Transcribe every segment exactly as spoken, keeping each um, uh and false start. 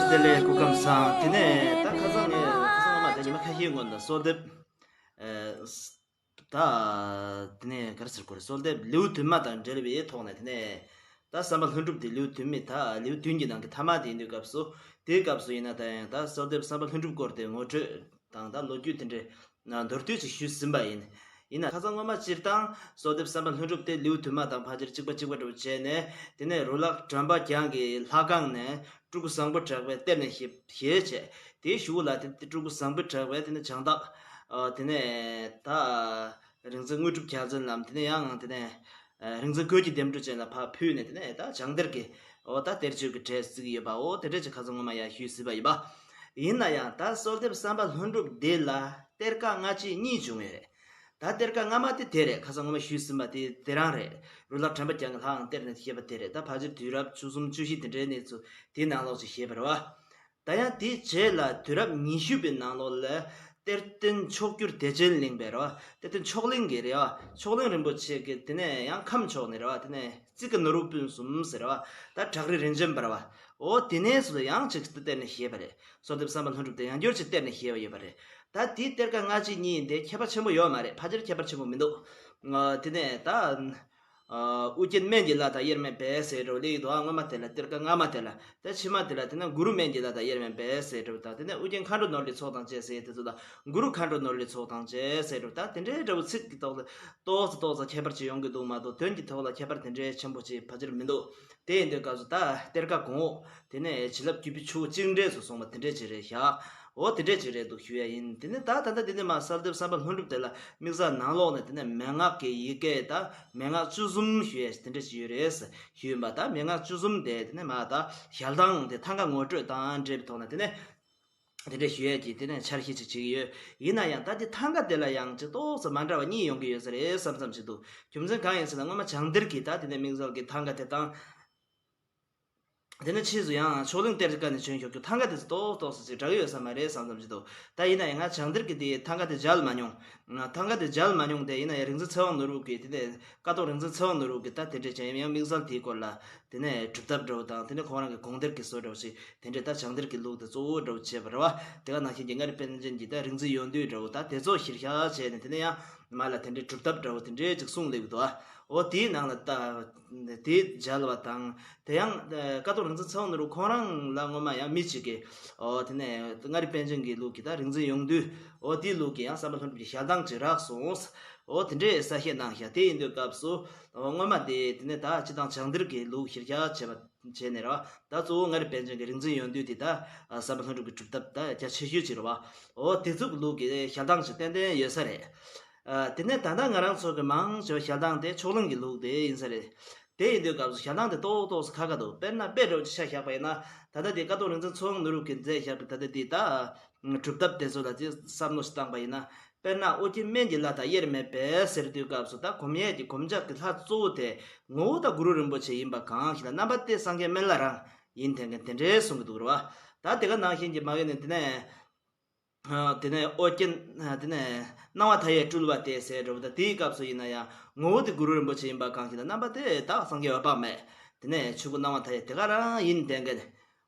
བདེ་ལེགས། སྐུ་ཁམས་བཟང་། དེ་ནས་ད་ཁ་སང་ངས་ཁ་སང་ངོ་མ་ད་ཉི་མ་ཁ་ཤས་སྔོན་ལ་གསོལ་འདེབས། ཨ་ད་དེ་ནས་ག་རེ་ཟེར་དགོས་རེད། གསོལ་འདེབས་ལེའུ་བདུན་མ་དང་འབྲེལ་བའི་ཐོག་ནས། དེ་ནས་ད་བསམ་པ་ལྷུན་གྲུབ་དེ་ལེའུ་བདུན་མའི་ད་ལེའུ་བདུན་གྱི་ནང་གི་ཐ་མ་དེ་ཡིན་དུས་སྐབས་སུ། དེའི་སྐབས་སུ་ཡིན་ན་ད་ཡང་ད་གསོལ་འདེབས་བསམ་པ་ལྷུན་གྲུབ་སྐོར་དེ་ངོ་སྤྲོད་དང་ད་ལོ་རྒྱུས་དེ་འདྲའི་མདོར་བསྡུས་ཅིག་ཞུས་ཟིན་པ་ཡིན། ཡིན་ན་ཁ་སང་སྔོན་མ་སྤྱིར་བཏང་གསོལ་འདེབས་བསམ་པ་ལྷུན་གྲུབ་དེ་ལེའུ་བདུན་མ་དང་ཕལ་ཆེར་གཅིག་པ་གཅིག་པ་འདྲ་བོ་བྱས་ནས། དེ་ནས་རུ་ལག་དྲན་པ་རྒྱང་གི་ལྷ་ཁང་ནས་སྤྲུལ་སྐུ་བཟང་པོ་གྲགས་པའི་གཏེར་ནས་བཞེས་བཞེས་བྱས། དེའི་གཞུག་ལ་དེ་སྤྲུལ་སྐུ་བཟང་པོ་གྲགས་པས་དེ་ནས་བྱང་བདག་ཨ་དེ་ནས་ད་རིག་འཛིན་དངོས་གྲུབ་རྒྱལ་མཚན་ལམ། དེ་ནས་ཡང་དེ་ནས་ཨ་རིག་འཛིན་རྒོད་ཀྱི་ལྡེམ་འཕྲུ་ཅན་ལ་ཕར་ཕུལ་ནས། དེ་ནས་ད་བྱང་གཏེར་གྱི་འོ་ད་གཏེར་ཆོས་ཀྱི་གྲས་བརྩི་གི་ཡོད་པ། འོ་དེ་འདྲ་ཅིག་ཁ་སང་སྔོན་མ་ཡང་ཞུས་ཟིན་པ་ཡིན་པ། ཡིན་ན་ཡང་ད་གསོལ་འདེབས་བསམ་པ་ལྷུན་གྲུབ་འདི་ལ་གཏེར་ཁ་སྔ་ཕྱི་གཉིས་བྱུང་ཡོད་རེད། ད་གཏེར་ཁ་སྔ་མ་དེ་དེ་རེད། ཁ་སང་སྔོན་མ་ཞུས་ཟིན་པ་དེ་དེ་རང་རེད། རུ་ལག་དྲན་པ་རྒྱང་གི་ལྷ་ཁང་གཏེར་ནས་བཞེས་པ་དེ་རེད། ད་ཕལ་ཆེར་དུས་རབས་བཅུ་གསུམ་བཅུ་བཞི་དེ་འདྲའི་གནས་ཚུལ་དེའི་ནང་ལོགས་ཅིག་བཞེས་པ་རེད་བ། ད་ཡང་དེའི་རྗེས་ལ་དུས་རབས་ཉི་ཤུ་པའི་ནང་ལོགས་ལ་གཏེར་སྟོན་མཆོག་གྱུར་བདེ་ཆེན་གླིང་པས་རེད་བ། གཏེར་སྟོན་མཆོག་གླིང་གི་རེད་བ། མཆོག་གླིང་རིན་པོ་ཆེ་གི་དེ་ནས་ཡང་ཁམས་ཕྱོགས་ནས་རེད་བ། དེ་ནས་རྩིས་ཀྱི་ནོར་བུ་སྤུན་གསུམ་ཟེར་བ། ད་བྲག་རི་རིན་ཆེན་འབར་བ། འོ་དེ་ནས་སུ་ཡང་ཅིག་གཏེར་ནས་བཞེས་པ་རེད། གསོལ་འདེབས་བསམ་པ་ལྷུན་གྲུབ་དེ་ཡང་བསྐྱར་ཅིག་གཏེར་ནས་བཞེས་པ་ཡོད་པ་རེད། ད་དེའི་གཏེར་ཁ་སྔ་ཕྱི་གཉིས་དེ་ཁྱད་པར་ཆེན་པོ་ཡོད་མ་རེད། ཕལ་ཆེར་ཁྱད་པར་ཆེན་པོ་མི་འདུག་ཨ་དེ་ནས་ད། ཨ་ཨུ་རྒྱན་སྨན་གྱི་བླ་དང་དབྱེར་མེད་པས་ཟེར་འགྲོ་ལེ་ཡི་དོ། ཨ་སྔོན་མ་དེ་ལ་གཏེར་ཁ་སྔ་མ་དེ་ལ། ད་ཕྱི་མ་དེ་ལ་དེ་ན་གུ་རུ་སྨན་གྱི་བླ་དང་དབྱེར་མེད་པས་ཟེར་འགྲོ་དང་། དེ་ནས་ཨུ་རྒྱན་མཁའ་འགྲོ་ནོར་ལྷའི་ཚོགས་དང་བཅས་ཟེར་དེ་ཚོ་དང་། གུ་རུ་མཁའ་འགྲོ་ནོར་ལྷའི་ཚོགས་དང་བཅས་ཟེར་འགྲོ། ད་དེ་འདྲའི་འདྲ་བོ་ཚིག་གི་ཐོག་ལ་ཏོག་ཙམ་ཏོག་ཙམ་ཁྱད་པར་ཅིག་ཡོང་གི་འདུག་མ་གཏོགས། དོན་གྱི་ཐོག་ལ་ཁྱད་པར་དེ་འདྲའི་ཆེན་པོ་ཅིག་ཕལ་ཆེར་མི་འདུག་དེ་ཡིན་དུས་སྐབས་སུ་ད་གཏེར་ཁ་གོང་འོག་དེ་ནས་བྱིན་རླབས་བརྒྱུད་པའི་ཆུ་བོ་གཅིག་འདྲེས་སུ་སོང་བ་དེ་འདྲས་ཅིག་རེད་ཤག་འོ་དེ་འདྲས་ཅིག་རེད་འདུག་ཞུ་ཡ་ཡིན། དེ་ནས་ད་ད་ལྟ་འདི་ནས་མར་གསོལ་འདེབས་བསམ་པ་ལྷུན་གྲུབ་དེ་ལ་དམིགས་བསལ་ནང་ལོགས་ནས་དེ་ནས་མན་ངག་གི་ཡི་གེ་ད་མན་ངག་བཅུ་གསུམ་ཞུ་ཡ་དེ་འདྲས་ཅིག་ཡོད་རེད་ཞུས་ཡིན་པ། ད་མན་ངག་བཅུ་གསུམ་དེ་དེ་ནས་མར་ད་ཞལ་ཐང་དེ་ཐང་ག་ངོ་སྤྲོད་དང་འབྲེལ་བའི་ཐོག་ནས་དེ་ནས་དེ་འདྲས་ཞུ་ཡས་ཀྱི་དེ་ནས་འཆར་གཞི་ཅིག་བྱེད་ཀྱི་ཡོད། ཡིན་ན་ཡང་ད་དེ་ཐང་ག་དེ་ལ་ཡང་ཅིག་ཏོག་ཙམ་མ་འདྲ་བ་གཉིས་ཡོང་གི་ཡོད་ས་རེད་བསམ་བསམ་ཞིག་འདུག་རྒྱུ་མཚན་གང་ཡིན་ཟེར་ན། སྔོན་མ་བྱང་གཏེར་གྱི་ད་དེ་ནས་དམིགས་བསལ་གྱི་ཐང་ག་དེ་དང་། དེ་ནས་ཕྱིས་སུ་ཡང་མཆོག་གླིང་གཏེར་ཁ་ནས་བྱོན་ཞོག་རྒྱུ་ཐང་ག་དེ་ཚོ་ཏོག་ཏོག་ཙམ་ཅིག་འདྲ་གི་ཡོད་ས་མ་རེད་བསམ་བསམ་ཞིག་འདུག་ད་ཡིན་ན་ཡང་ང་བྱང་གཏེར་གྱི་དེ་ཐང་ག་དེ་མཇལ་མ་མྱོང་། ཐང་ག་དེ་མཇལ་མ་མྱོང་སྟེ། ཡིན་ན་ཡང་རིག་འཛིན་ཚེ་དབང་ནོར་བུ་གིས་དེ་ནས་ཀཿཐོག་རིག་འཛིན་ཚེ་དབང་ནོར་བུ་གིས་ད་དེ་འདྲས་ཅན་ཡང་དམིགས་བསལ་དེའི་སྐོར་ལ་དེ་ནས་སྒྲུབ་ཐབས་འདྲ་བོ་དང་། དེ་ནས་ཁོང་རང་གི་དགོངས་གཏེར་གྱི་བཟོ་འདྲ་བོ་ཞིག་དེ་འདྲས་ད་བྱང་གཏེར་གྱི་ལུགས་དེ་གཙོ་བོ་འདྲ་བོ་བྱས་པ་རེད་བ། དེ་ག་ནང་བཞིན་གྱི་མངའ་རིས་པཎ་ཆེན་གྱི་ད་རིག་འཛིན་ཡོན་ཏན་འདྲ་བོ་ད་དེ་ཚོ་གཞིར་བཞག་བྱས་ནས། དེ་ནས་ཡང་མ་ལ་དེ་འདྲའི་སྒྲུབ་ཐབས་འདྲ་བོ་དེ་འདྲའི་ཅིག་གསུངས་སླེབས་འདུག་ཨ། འོ་དེའི་ནང་ལ་ད་དེ་མཇལ་བ་དང་། དེ་ཡང་ཀཿཐོག་རིག་འཛིན་ཚེ་དབང་ནོར་བུ་ཁོང་རང་ལ་སྔོན་མ་ཡང་མི་གཅིག་གིས། འོ་དེ་ནས་མངའ་རིས་པཎ་ཆེན་གྱི་ལུགས་ཀྱི་ད་རིག་འཛིན་ཡོན་ཏན། འོ་དེའི་ལུགས་ཀྱི་ཡང་བསམ་པ་ལྷུན་གྲུབ་ཀྱི་ཞལ་ཐང་ཅིག་རག་སོང་། འོ་དེ་འདྲའི་གསལ་བཤད་གནང་ཤག་དེ་ཡིན་དུས་སྐབས་སུ་འོ་སྔོན་མ་དེ་དེ་ནས་ད་སྤྱིར་བཏང་བྱང་གཏེར་གྱི་ལུགས་གཞིར་བཞག་བྱས་པ་བྱས་ནས་རེད་བ། ད་གཙོ་བོ་མངའ་རིས་པཎ་ཆེན་གྱི་རིག་འཛིན་ཡོན་ཏན་དེ་ད་བསམ་པ་ལྷུན་གྲུབ་ཀྱི་སྒྲུབ་ཐབས་ད་རྒྱ་ཆེ་ཤོས་ཅིག་རེད་བ། འོ་དེ་ཚོ་གི་ལུགས་ཀྱི་ཞལ་ཐང་ཅིག་ཏན་ཏན་ཡོད་ས་རེད། ཨ་དེ་ནས་ད་ལྟ་ང་རང་ཚོ་གི་མང་ཆེ་བ་ཞལ་ཐང་དེ་མཆོག་གླིང་གི་ལུགས་དེ་ཡིན་ས་རེད། དེ་ཡིན་དུས་སྐབས་སུ་ཞལ་ཐང་དེ་ཏོག་ཏོག་ཙམ་ཁ་ཁ་འདུག་དཔེར་ན་དཔེ་འདྲ་བོ་ཅིག་ཆ་བཞག་པ་ཡིན་ན། ད་ལྟ་དེ་ཀཿཐོག་རིག་འཛིན་ཚེ་དབང་ནོར་བུ་གིས་མཛད་བཞག་པའི་ད་ལྟ་དེ་ད་སྒྲུབ་ཐབས་དེ་ཚོ་ལ་ཅིག་བསམ་བློ་ཞིག་བཏང་པ་ཡིན་ན། དཔེར་ན་ཨོ་རྒྱན་སྨན་གྱི་བླ་དང་དབྱེར་མེད་པས་ཟེར་དུས་སྐབས་སུ། ད་སྒོམ་ཡས་ཀྱི་སྒོམ་ཆགས་ཀྱི་ལྷ་གཙོ་བོ་དེ་ངོ་བོ་ད་གུ་རུ་རིན་པོ་ཆེ་ཡིན་པ་གང་ཞིག་ལ། རྣམ་པ་དེ་སངས་རྒྱས་སྨན་བླ་རང་ཡིན་དེ་འདྲས་གསུང་གི་འདུག་རེད་བ། ད་དེ་ག་ནང་བཞིན་གྱི་མ་གི་ནས་དེ་ནས། དེ་ནས་ཨོ་རྒྱན། དེ་ནས་སྣང་བ་མཐའ་ཡས་སྤྲུལ་པ་སྟེ་ཟེར་འདྲ་བོ། ད་དེའི་སྐབས་སུ་ཡིན་ན་ཡང་ངོ་བོ་དེ་གུ་རུ་རིན་པོ་ཆེ་ཡིན་པ་གང་ཞིག་ལ། རྣམ་པ་དེ་དག་སངས་རྒྱས་འོད་དཔག་མེད། དེ་ནས་ཆོས་སྐུ་སྣང་བ་མཐའ་ཡས་དེ་ག་རང་ཡིན་དེ་འདྲས།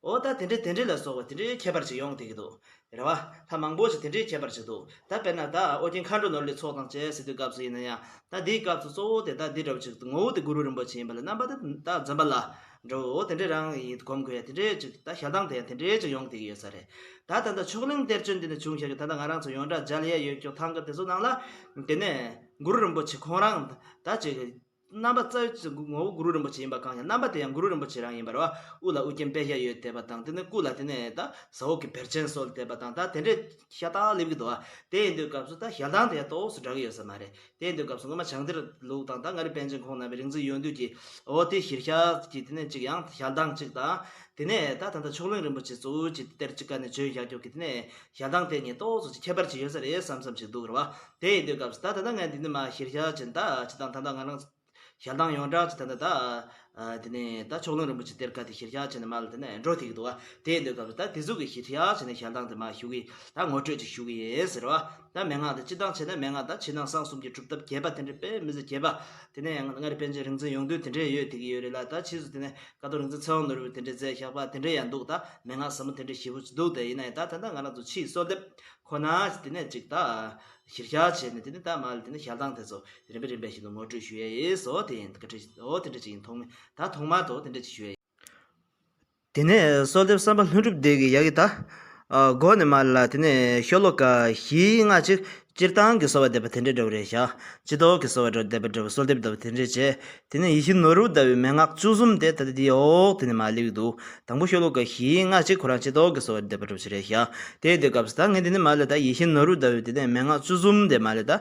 འོ་ད་དེ་འདྲས་དེ་འདྲས་ལ་སོགས་པ་དེ་འདྲའི་ཁྱད་པར་ཅིག་ཡོང་བསྡད་ཀྱི་འདུག་རེད་བ། ལྷ་མང་པོ་ཞིག་དེ་འདྲའི་ཁྱད་པར་ཅིག་འདུག་ད་དཔེར་ན་ད་ཨོ་རྒྱན་མཁའ་འགྲོ་ནོར་ལྷའི་ཚོགས་དང་བཅས་ཟེར་དུས་སྐབས་སུ་ཡིན་ན་ཡང་། ད་འདིའི་སྐབས་སུ་གཙོ་བོ་དེ་ད་འདི་འདྲ་བོ་ཅིག་ངོ་བོ་དེ་གུ་རུ་རིན་པོ་ཆེ་ཡིན་པ་ལ། རྣམ་པ་དེ་ད་འཛམ་བུ་གླིང་འདྲ་བོ། འོ་དེ་འདྲས་རང་ཡིན་གོམས་དགོས་ཡ་དེ་འདྲས་ཅིག་ད་ཞལ་ཐང་དེ་ཡང་དེ་འདྲས་ཅིག་ཡོང་བསྡད་ཀྱི་ཡོད་ས་རེད། ད་ད་ལྟ་མཆོག་གླིང་གཏེར་བྱོན་འདི་ནས་བྱུང་བཞག་གི། ད་ལྟ་ང་རང་ཚོ་ཡོངས་གྲགས་མཇལ་ཡས་ཡོད་ཀྱོག་ཐང་ག་དེ་ཚོ་ནང་ལ། དེ་ནས་གུ་རུ་རིན་པོ་ཆེ་ཁོང་རང་ད་ཅིག་རྣམ་པ་རྩ་བའི་ཅིག་ངོ་བོ་གུ་རུ་རིན་པོ་ཆེ་ཡིན་པ་གང་ཡང་། རྣམ་པ་དེ་ཡང་གུ་རུ་རིན་པོ་ཆེ་རང་ཡིན་པ་རེད་བ། དབུ་ལ་ཨོ་རྒྱན་པད་ཞྭ་ཡོད་བསྡད་པ་དང་། དེ་ནས་སྐུ་ལ་དེ་ནས་ད་ཟ་འོག་གི་བེར་ཅན་གསོལ་བསྡད་པ་དང་། ད་དེ་འདྲས་ཤ་སྟག་སླེབས་ཀྱི་འདུག་བ། དེ་ཡིན་དུས་སྐབས་སུ་ད་ཞལ་ཐང་དེ་ཡང་ཏོག་ཙམ་འདྲ་གི་ཡོད་ས་མ་རེད། དེ་ཡིན་དུས་སྐབས་སུ་སྔོན་མ་བྱང་གཏེར་ལུགས་དང་། ད་མངའ་རིས་པཎ་ཆེན་ཁོང་རྣམ་པའི་རིག་འཛིན་ཡོན་ཏན་གྱི་འོ་དེ་གཞིར་བཞག་གི་དེ་ནས་ཅིག་ཡང་ཞལ་ཐང་ཅིག་དང་། དེ་ནས་ད་ད་ལྟ་མཆོག་གླིང་རིན་པོ་ཆེ་གཙོ་བོ་ཅིག་གཏེར་གཅིག་ཁ་ནས་བྱོན་བཞག་ཀྱོག་གི་དེ་ནས་ཞལ་ཐང་དེ་གཉིས་ཏོག་ཙམ་ཅིག་ཁྱད་པར་ཅིག་ཡོད་ས་རེད་བསམ་བསམ་ཅིག་འདུག་རེད་བ། དེ་ཡིན་དུས་སྐབས་སུ་ད་ད་ལྟ་ངས་འདི་ནས་མར་གཞིར་བཞག་བྱས་ནས། ད་ཅིག་དང་ད་ལྟ་ང་རང་ཞལ་ཐང་ཡོངས་གྲགས་ཅིག་ད་ལྟ་ད་ ཨ་དེ་ནས་ད་ཕྱོགས་གླང་རིན་པོ་ཆེ་གཏེར་ཁ་དེ་གཞིར་བཞག་བྱས་ནས་མར་ལ་དེ་ནས་འགྲོ་ཐིག་འདུག་བ། དེ་ཡིན་དུས་སྐབས་སུ་ད་དེ་ཚོ་གི་གཞིར་བཞག་བྱས་ནས་ཞལ་ཐང་དེ་མར་ཞུ་གི། ད་ངོ་སྤྲོད་ཅིག་ཞུ་གི་ཡིན་ཟེར་བ། ད་མན་ངག་དེ་སྤྱི་བཏང་བྱས་ན་མན་ངག་ད་ཕྱི་ནང་གསང་གསུམ་གྱི་སྒྲུབ་ཐབས་རྒྱས་པ་དེ་འདྲ་དཔེ་མི་སྲིད་རྒྱས་པ། དེ་ནས་ཡང་སྔར་པཎ་ཆེན་རིག་འཛིན་ཡོངས་འདུས་དེ་འདྲས་ཡོད་དེ་གི་ཡོད་རེད་ལ། ད་ཕྱིས་སུ་དེ་ནས་ཀཿཐོག་རིག་འཛིན་ཚེ་དབང་ནོར་བུས་དེ་འདྲས་མཛད་བཞག་པ་དེ་འདྲས་ཡང་འདུག་ད་མན་ངག་ཟབ་མོ་དེ་འདྲས་ཞེ་པོ་ཅིག་འདུག་དེ་ཡིན་ན་ཡང་ད་ད་ལྟ་ང་རང་ཚོ་ཕྱིའི་གསོལ་འདེབས་ཁོ་ན་དེ་ནས་ཅིག་ད་གཞིར་བཞག་བྱས་ནས་དེ་ནས་ད་མར་ལ་དེ་ནས་ཞལ་ཐང་དེ་ཚོ་རིམ་པས་རིམ་པས་བཞིན་དུ་ངོ་སྤྲོད་ཞུ་ཡས་ཡིན་ཟེར་བ་དེ་ཡིན། ད་ག་འདྲས་འོ་དེ་འདྲས་ཅིག་ཡིན། ཐོག་མ་ད་ཐོག་མར་དུ་དེ་འདྲས་ཅིག་ཞུ་ཡས་ཡིན། དེ་ནས་གསོལ་འདེབས་བསམ་པ་ལྷུན་གྲུབ་འདི་གི་ཡ་གི་ད། ཨ་མགོ་ནས་མར་ལ་དེ་ནས་ཤོ་ལོ་ཀ་བཞིའི་སྔ་ཕྱི་སྤྱིར་བཏང་གི་གསོལ་བ་འདེབས་པ་དེ་འདྲས་འདྲ་བོ་རེད་ཤག་སྤྱི་ལྡོག་གི་གསོལ་བ་འདེབས་པ་འདྲ་བོ། གསོལ་འདེབས་འདྲ་བོ་དེ་འདྲས་བྱས། དེ་ནས་ཡིད་བཞིན་ནོར་བུ་ཟླ་བའི་མན་ངག་བཅུ་གསུམ་དེ་ད་ལྟ་དེའི་འོག་དེ་ནས་མར་སླེབས་ཀྱི་འདུག་དང་པོ་ཤོ་ལོ་ཀ་བཞིའི་སྔ་ཕྱི་ཁོ་རང་སྤྱི་ལྡོག་གི་གསོལ་བ་འདེབས་པ་འདྲ་བོ་ཞིག་རེད་ཤག་དེ་ཡིན་དུས་སྐབས་སུ་ད་ངས་འདི་ནས་མར་ལ་ད་ཡིད་བཞིན་ནོར་བུ་ཟླ་བའི་དེ་ནས་མན་ངག་བཅུ་གསུམ་དེ་མར་ལ་ད་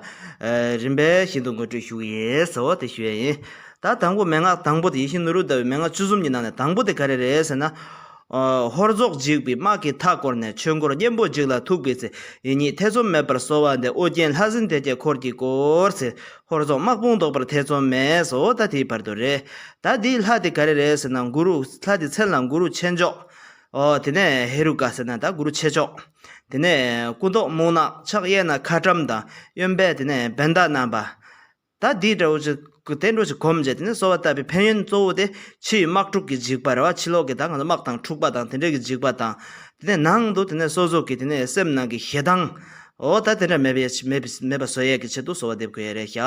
རིམ་པས་བཞིན་དུ་ངོ་སྤྲོད་ཞུ་གི་ཡིན་ཟེར་བ་དེ་ཞུ་ཡས་ཡིན། ད་དང་པོ་མན་ངག་དང་པོ་དེ་ཡིད་བཞིན་ནོར་བུ་ཟླ་བའི་མན་ངག་བཅུ་གསུམ་གྱི་ནང་ནས་དང་པོ་དེ་ག་རེ་རེད་ཟེར་ན། ཨ་ཧོར་རྫོགས་འཇིགས་པའི་དམག་གིས་མཐའ་བསྐོར་ནས། ཆོས་འཁོར་གཉན་པོ་འཇིག་ལ་ཐུག་པའི་ཚེ། ཡིད་གཉིས་ཐེ་ཚོམ་མེད་པར་གསོལ་བ་འདེབས། ཨོ་རྒྱན་ལྷ་སྲིན་སྡེ་བརྒྱད་འཁོར་གྱིས་བསྐོར་ཚེ། ཧོར་རྫོགས་དམག་དཔུང་བཟློག་པར་ཐེ་ཚོམ་མེད་སོ། ད་དེའི་བར་དུ་རེད། ད་འདིའི་ལྷ་དེ་ག་རེ་རེད་ཟེར་ན་གུ་རུ། ལྷ་དེ་མཚན་ལ་གུ་རུ་ཆེ་མཆོག་ཨོ་དེ་ནས་ཧེ་རུ་ཀ་ཟེར་ན་ད་གུ་རུ་ཆེ་མཆོག་དེ་ནས་སྐུ་མདོག་སྨུག་ནག་ཕྱག་གཡས་ན་ཁ་ཊྭཱཾ་དང་གཡོན་པས་དེ་ནས་བྷནྡྷ་བསྣམས་པ། ད་འདི་འདྲ་བོ་ཅིག་གི་དེ་འདྲ་ཅིག་སྒོམ་བྱས་དེ་ནས་གསོལ་བ་བཏབ་པའི་ཕན་ཡོན་གཙོ་བོ་དེ་ཕྱིའི་དམག་འཁྲུག་གི་འཇིགས་པ་རེད་བ། ཕྱི་ལོགས་ཀྱི་ད་ང་ཚོ་དམག་དང་འཁྲུག་པ་དང་དེ་འདྲ་གི་འཇིགས་པ་དང་། དེ་ནས་ནང་དུ་དེ་ནས་སོ་སོ་གི་དེ་ནས་སེམས་ནང་གི་ཞེ་སྡང་འོ་ད་དེ་འདྲ་མེད་པའི་མེད་པའི་མེད་པ་བཟོ་ཡས་ཀྱི་ཆེད་དུ་གསོལ་བ་འདེབས་དགོས་ཡས་རེད་ཤག་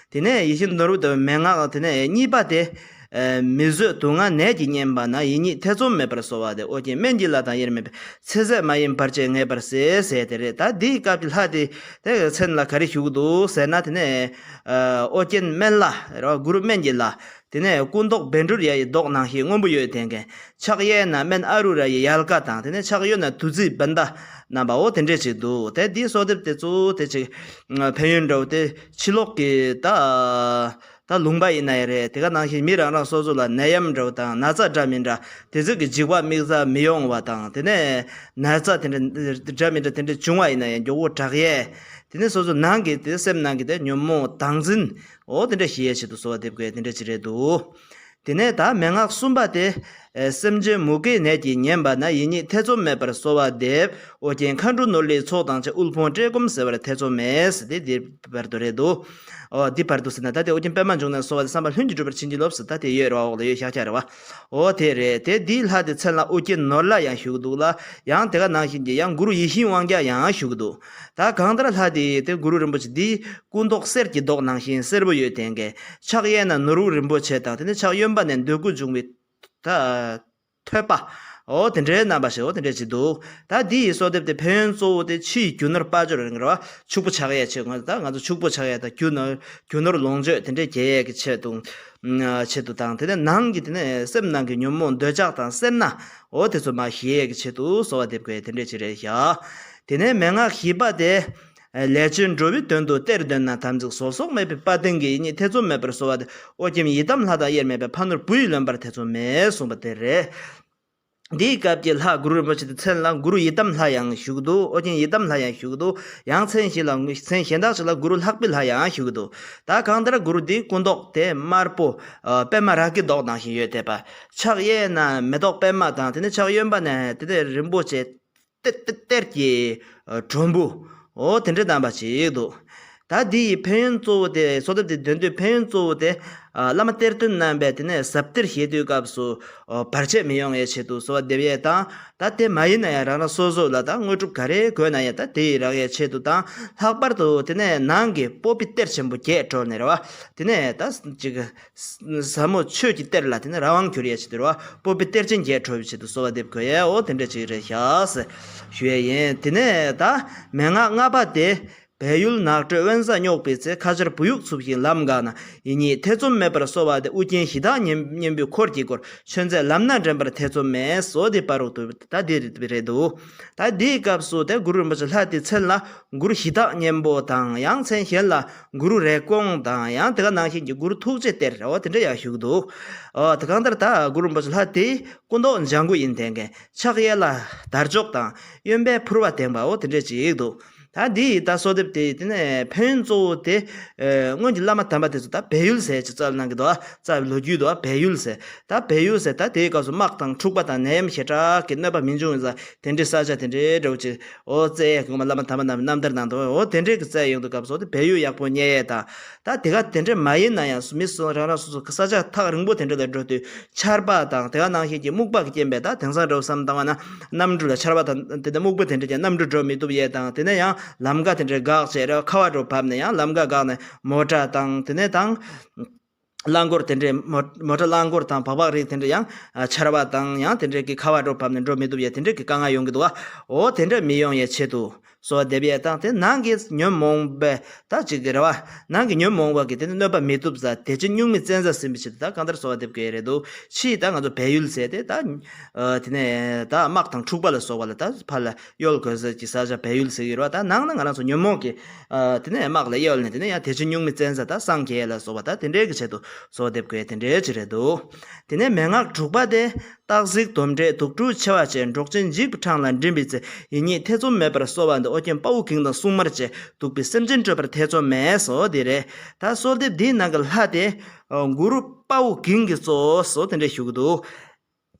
དེ་ནས་ཡིད་བཞིན་ནོར་བུ་ཟླ་བའི་མན་ངག་དེ་ནས་གཉིས་པ་དེ། མི་བཟོད་སྡུག་བསྔལ་ནད་ཀྱིས་ཉེན་པ་ན། ཡིད་གཉིས་ཐེ་ཚོམ་མེད་པར་གསོལ་བ་འདེབས། ཨོ་རྒྱན་སྨན་གྱི་བླ་དང་དབྱེར་མེད་པའི། ཚེ་ཟད་མ་ཡིན་བར་ཆད་ངེས་པར་སེལ་ཟེར་དེ་རེད། ད་འདིའི་སྐབས་ཀྱི་ལྷ་དེ་དེ་མཚན་ལ་ག་རེ་ཞུ་གི་འདུག་ཟེར་ན་དེ་ནས་ཨོ་རྒྱན་སྨན་བླ་རེད་བ། གུ་རུ་སྨན་གྱི་བླ། དེ་ནས་སྐུ་མདོག་བཻ་ཌཱུརྱ་ཡི་མདོག་ནང་བཞིན་སྔོན་པོ་ཡོད་དེ་མཁན། ཕྱག་གཡས་ན་སྨན་ཨ་རུ་ར་ཡི་ཡལ་ག་དང་དེ་ནས་ཕྱག་གཡོན་ན་བདུད་རྩིའི་བྷནྡྷ་བསྣམས་པ་འོ་དེ་འདྲས་ཅིག་འདུག་དེ་འདིའི་གསོལ་འདེབས་དེ་ཚོ་དེ་ཅིག་ཕན་ཡོན་འདྲ་བོ་དེ་ཕྱི་ལོགས་ཀྱི་ད། ད་ལུང་པ་ཡིན་ན་ཡང་རེད། དེ་ག་ནང་བཞིན་མི་རང་རང་སོ་སོ་ལ་ནད་ཡམས་འདྲ་བོ་དང་ན་ཚ་འདྲ་མི་འདྲ་དེ་ཚོ་གི་འཇིགས་པ་དམིགས་བསལ་མི་ཡོང་བ་དང་། དེ་ནས་ན་ཚ་དེ་འདྲ་འདྲ་མི་འདྲ་དེ་འདྲ་བྱུང་བ་ཡིན་ན་ཡང་མགྱོགས་པོ་དྲག་ཡས། དེ་ནས་སོ་སོ་ནང་གི་དེ་སེམས་ནང་གི་དེ་ཉོན་མོངས་དྭངས་འཛིན་འོ་དེ་འདྲ་ཞི་ཡས་ཆེད་དུ་གསོལ་བ་འདེབས་དགོས་དེ་འདྲ་ཅིག་རེད་འདུག་དེ་ནས་ད་མན་ངག་གསུམ་པ་དེ། སེམས་ཅན་མུ་གེའི་ནད་ཀྱིས་ཉེན་པ་ན། ཡིད་གཉིས་ཐེ་ཚོམ་མེད་པར་གསོལ་བ་འདེབས། ཨོ་རྒྱན་མཁའ་འགྲོ་ནོར་ལྷའི་ཚོགས་དང་བཅས། དབུལ་ཕོངས་བཀྲེས་སྐོམ་སེལ་བར་ཐེ་ཚོམ་མེད། ཟེར་ཏེ་འདིའི་བར་དུ་རེད་འདུག་ཨོ་འདི་བར་དུ་ཟེར་ན་ད་དེ་ཨོ་རྒྱན་པདྨ་འབྱུང་གནས་གསོལ་བ་དེ་བསམ་པ་ལྷུན་གྱིས་གྲུབ་པར་བྱིན་གྱིས་རློབས་ཟེར་ད་དེ་ཡོད་རེད་བ། འོག་ལ་ཡོད་ཤག་ཤག་རེད་བ། ཨོ་དེ་རེད། དེ་འདིའི་ལྷ་དེ་མཚན་ལ་ཨོ་རྒྱན་ནོར་ལྷ་ཡང་ཞུ་གི་འདུག་ལ། ཡང་དེ་ག་ནང་བཞིན་གྱི་ཡང་གུ་རུ་ཡིད་བཞིན་དབང་རྒྱལ་ཡང་ཞུ་གི་འདུག་ད་གང་ལྟར་ལྷ་དེ་དེ་གུ་རུ་རིན་པོ་ཆེ་འདིའི་སྐུ་མདོག་གསེར་གྱི་མདོག་ནང་བཞིན་སེར་པོ་ཡོད་དེ་འགས། ཕྱག་གཡས་ན་ནོར་བུ་རིན་པོ་ཆེ་དང་དེ་ནས་ཕྱག་གཡོན་པ་ནས་འདོད་དགུ་འབྱུང་བའི་ད་ཐོད་པ། འོ་དེ་འདྲའི་རྣམ་པ་ཞིག་འོ་དེ་འདྲས་ཅིག་འདུག་ད་འདི་ཡི་གསོལ་འདེབས་དེ་ཕན་ཡོན་གཙོ་བོ་དེ་ཕྱི་ཡི་རྒྱུ་ནོར་དཔལ་འབྱོར་རིང་ར་བ་ཕྱུག་པོ་ཆགས་ཡས་ཆེད། ང་ད་ང་ཚོ་ཕྱུག་པོ་ཆགས་ཡས་དང་རྒྱུ་ནོར་རྒྱུ་ནོར་ལོངས་སྤྱོད་དེ་འདྲས་རྒྱས་ཡས་ཀྱི་ཆེད་དུ། ཆེད་དུ་དང་དེ་ནས་ནང་གི་དེ་ནས་སེམས་ནང་གི་ཉོན་མོངས་འདོད་ཆགས་དང་སེར་སྣ་འོ་དེ་ཚོ་མར་ཞི་ཡས་ཀྱི་ཆེད་དུ་གསོལ་བ་འདེབས་དགོས་དེ་འདྲས་ཅིག་རེད་ཤག་དེ་ནས་མན་ངག་བཞི་པ་དེ། ལས་ཅན་འགྲོ་བའི་དོན་དུ་གཏེར་འདོན་ན། དམ་ཚིག་ཟོལ་ཟོག་མེད་པའི་དཔའ་གདེང་གིས། ཡིད་གཉིས་ཐེ་ཚོམ་མེད་པར་གསོལ་བ་འདེབས། ཨོ་རྒྱན་ཡི་དམ་ལྷ་དང་དབྱེར་མེད་པའི། ཕ་ནོར་བུ་ཡིས་ལོན་པར་ཐེ་ཚོམ་མེད། གསུངས་པ་དེ་རེད། འདིའི་སྐབས་ཀྱི་ལྷ་གུ་རུ་རིན་པོ་ཆེ་དེ་མཚན་ལ་གུ་རུ་ཡི་དམ་ལྷ་ཡང་ཞུ་གི་འདུག་ཨོ་རྒྱན་ཡི་དམ་ལྷ་ཡང་ཞུ་གི་འདུག་ཡང་མཚན་གཞན་ལ་མཚན་གཞན་དག་ཅིག་ལ་གུ་རུ་ལྷག་པའི་ལྷ་ཡང་ཞུ་གི་འདུག་ད་གང་ལྟར་གུ་རུ་འདིའི་སྐུ་མདོག་དེ་དམར་པོ། ཨ་པདྨ་རཱ་གའི་མདོག་ནང་བཞིན་ཡོད་བསྡད་པ། ཕྱག་གཡས་ན་མེ་ཏོག་པདྨ་དང་དེ་ནས་ཕྱག་གཡོན་པ་ན་དེ་ནས་རིན་པོ་ཆེ། གཏེར་གཏེར་གཏེར་གྱི་སྒྲོམ་བུ། འོ་དེ་འདྲ་བསྣམས་པ་ཅིག་འདུག་ད་འདི་ཡི་ཕན་ཡོན་གཙོ་བོ་དེ་གསོལ་འདེབས་དེ་འདོན་དུས་ཕན་ཡོན་གཙོ་བོ་དེ། ཨ་བླ་མ་གཏེར་སྟོན་རྣམ་པས་དེ་ནས་ཟབ་གཏེར་བཞེས་དུས་སྐབས་སུ། ཨ་བར་ཆད་མི་ཡོང་བའི་ཆེད་དུ་གསོལ་བ་འདེབས་ཡས་དང་། ད་དེ་མ་ཡིན་ན་ཡང་རང་རང་སོ་སོ་ལ་ད་དངོས་གྲུབ་ག་རེ་དགོས་ན་ཡང་ད་དེ་ཡི་རག་ཡས་ཆེད་དུ་དང་། ལྷག་པར་དུ་དེ་ནས་ནང་གི་སྤོབས་པའི་གཏེར་ཆེན་པོ་བརྒྱད་གྲོལ་ནས་རེད་བ། དེ་ནས་ད་ཅིག་ཟབ་མོ་ཆོས་ཀྱི་གཏེར་ལ་དེ་ནི་རང་དབང་གྱུར་ཡས་ཆེད་དུ་རེད་བ། སྤོབས་པའི་གཏེར་ཆེན་བརྒྱད་གྲོལ་བའི་ཆེད་དུ་གསོལ་བ་འདེབས་དགོས་ཡས་འོ་དེ་འདྲ་ཅིག་རེད་ཤག་ཟེར་ཞུ་ཡས་ཡིན། དེ་ནས་ད་མན་ངག་ལྔ་པ་དེ། བལ་ཡུལ་ནགས་ཁྲོད་དབེན་ས་སྙོགས་པའི་ཚེ། ཁ་ཆར་བུ་ཡུག་འཚུབ་བཞིན་ལམ་འགགས་ན། ཡིད་གཉིས་ཐེ་ཚོམ་མེད་པར་གསོལ་བ་འདེབས། ཨོ་རྒྱན་གཞི་བདག་གཉན་གཉན་པོའི་འཁོར་གྱིས་བསྐོར། ཆོས་མཛད་ལམ་སྣ་འདྲེན་པར་ཐེ་ཚོམ་མེད། སོ་དེ་བར་དུ་ད་དེ་རེད་འདུག་ད་དེའི་སྐབས་སུ་དེ་གུ་རུ་རིན་པོ་ཆེ་ལྷ་དེའི་མཚན་ལ་གུ་རུ་གཞི་བདག་གཉན་པོ་དང་། ཡང་མཚན་གཞན་ལ་གུ་རུ་རེ་སྐོང་དང་། ཡང་དེ་ག་ནང་བཞིན་གྱི་གུ་རུ་ཐུགས་རྗེ་གཏེར་འོ་དེ་འདྲ་ཡང་བཞུགས་འདུག་ཨོ་དེ་གང་ལྟར་ད་གུ་རུ་རིན་པོ་ཆེ་ལྷ་དེའི་སྐུ་མདོག་ལྗང་གུ་ཡིན་དེ་འགས། ཕྱག་གཡས་ལ་དར་ལྕོག་དང་གཡོན་པས་ཕུར་བ་བརྡེངས་པ་འོ་དེ་འདྲས་ཅིག་འདུག་ད་འདི་ཡི་ད་གསོལ་འདེབས་དེ་དེ་ནས་ཕན་ཡོན་གཙོ་བོ་དེ། ཨེ། སྔོན་གྱི་བླ་མ་དམ་པ་དེ་ཚོ་ད་བལ་ཡུལ་ཟེར་ཅིག་རྩ་ལ་གནང་གི་འདུག་རྩ་བའི་ལོ་རྒྱུས་འདུག་བལ་ཡུལ་ཟེར། ད་བལ་ཡུལ་ཟེར་ད་དེའི་སྐབས་སུ་དམག་དང་འཁྲུག་པ་དང་ནད་ཡམས་ཞེ་དྲག་གི་གནོད་པ་མི་འབྱུང་བའི་ས་དེ་འདྲའི་ས་ཆ་དེ་འདྲའི་འདྲ་བོ་ཅིག་འོ་བཙལ་ཡས་ཀྱི་སྔོན་མ་བླ་མ་དམ་པ་རྣམས་རྣམ་ཐར་ནང་དུ་འོ་དེ་འདྲའི་གི་བཙལ་ཡོང་དུས་སྐབས་སུ་འོ་དེ་བལ་ཡུལ་ཡག་པོ་རྙེད་ཡས་དང་། ད་དེ་ག་དེ་འདྲ་མ་ཡིན་ན་ཡང་མི་སུ་རང་རང་སོ་སོ་གི་ས་ཆ་ཐག་རིང་པོ་དེ་འདྲ་ལ་འགྲོ་དུས་ཆར་པ་དང་དེ་ག་ནང་བཞིན་གྱི་སྨུག་པ་གི་རྐྱེན་པས་ད་དེང་སང་འདྲ་བོ་བསམ་བཏང་བ་ན་གནམ་གྲུ་ལ་ཆར་པ་དང་དེ་འདྲ་སྨུག་པ་དེ་འདྲ་ཀྱང་གནམ་གྲུ་འགྲོ་མི་ཐུབ་ཡས་དང་དེ་ནས་ཡང་ལམ་ཁ་དེ་འདྲ་འགག་བྱས་རེད། ཁ་བ་འདྲ་བོ་བབས་ནས་ཡང་ལམ་ཁ་འགག་ནས་མོ་ཊ་དང་དེ་ནས་དང་། རླངས་འཁོར་དེ་འདྲའི་མོ་མོ་ཊ་རླངས་འཁོར་དང་སྦག་སྦག་རིགས་དེ་འདྲ་ཡང་ཆར་པ་དང་ཡང་དེ་འདྲའི་གི་ཁ་བ་འདྲ་བོ་བབས་ནས་འགྲོ་མི་ཐུབ་ཡས་དེ་འདྲའི་གི་དཀའ་ངལ་ཡོང་གི་འདུག་བ། འོ་དེ་འདྲ་མི་ཡོང་ཡས་ཆེད་དུ་གསོལ་བ་འདེབས་ཡས་དང་དེ་ནང་གི་ཉོན་མོངས་པའི་ད་ཅིག་གི་རེད་བ། ནང་གི་ཉོན་མོངས་པ་གི་དེ་ནི་གནོད་པ་མི་ཐུབ་ས་བདེ་ཆེན་སྨྱུག་མའི་བཙན་ས་ཟིན་པའི་ཕྱིར་ད་གང་ལྟར་གསོལ་བ་འདེབས་དགོས་རེད་འདུག་ཕྱིས་ད་ང་ཚོ་བལ་ཡུལ་ཟེར་ཏེ་ད་དེ་ནས་ད་དམག་དང་འཁྲུག་པ་ལ་སོགས་པ་ལ་ད་ཕར་ལ་གཡོལ་དགོས་ས་ཀྱི་ས་ཆ་བལ་ཡུལ་ཟེར་གི་རེད་བ། ད་ནང་ན་ང་རང་ཚོ་ཉོན་མོངས་ཀྱི་ཨ། དེ་ནས་དམག་ལ་གཡོལ་ནས་དེ་ནས་ཡང་བདེ་ཆེན་སྨྱུག་མའི་བཙན་ས་དང་སངས་རྒྱས་ལ་སོགས་པ་དང་དེ་འདྲའི་གི་ཆེད་དུ་གསོལ་བ་འདེབས་དགོས་དེ་འདྲའི་ཅིག་རེད་འདུག་དེ་ནས་མན་ངག་དྲུག་པ་དེ། སྟག་གཟིག་དོམ་དྲེད་དུག་སྦྲུལ་མཆེ་བ་ཅན། འབྲོག་ཆེན་འཇིགས་པའི་འཕྲང་ལ་འགྲིམ་པའི་ཚེ། ཡིད་གཉིས་ཐེ་ཚོམ་མེད་པར་གསོལ་བ་འདེབས། ཨོ་རྒྱན་དཔའ་བོ་གིང་དང་སྲུང་མར་བཅས། གདུག་པའི་སེམས་ཅན་སྐྲོད་པར་ཐེ་ཚོམ་མེད། སོ་དེ་རེད། ད་གསོལ་འདེབས་འདིའི་ནང་གི་ལྷ་དེ། གུ་རུ་དཔའ་བོ་གིང་གིས་གཙོ་བོ་སོ་དེ་འདྲ་ཞུ་གི་འདུག་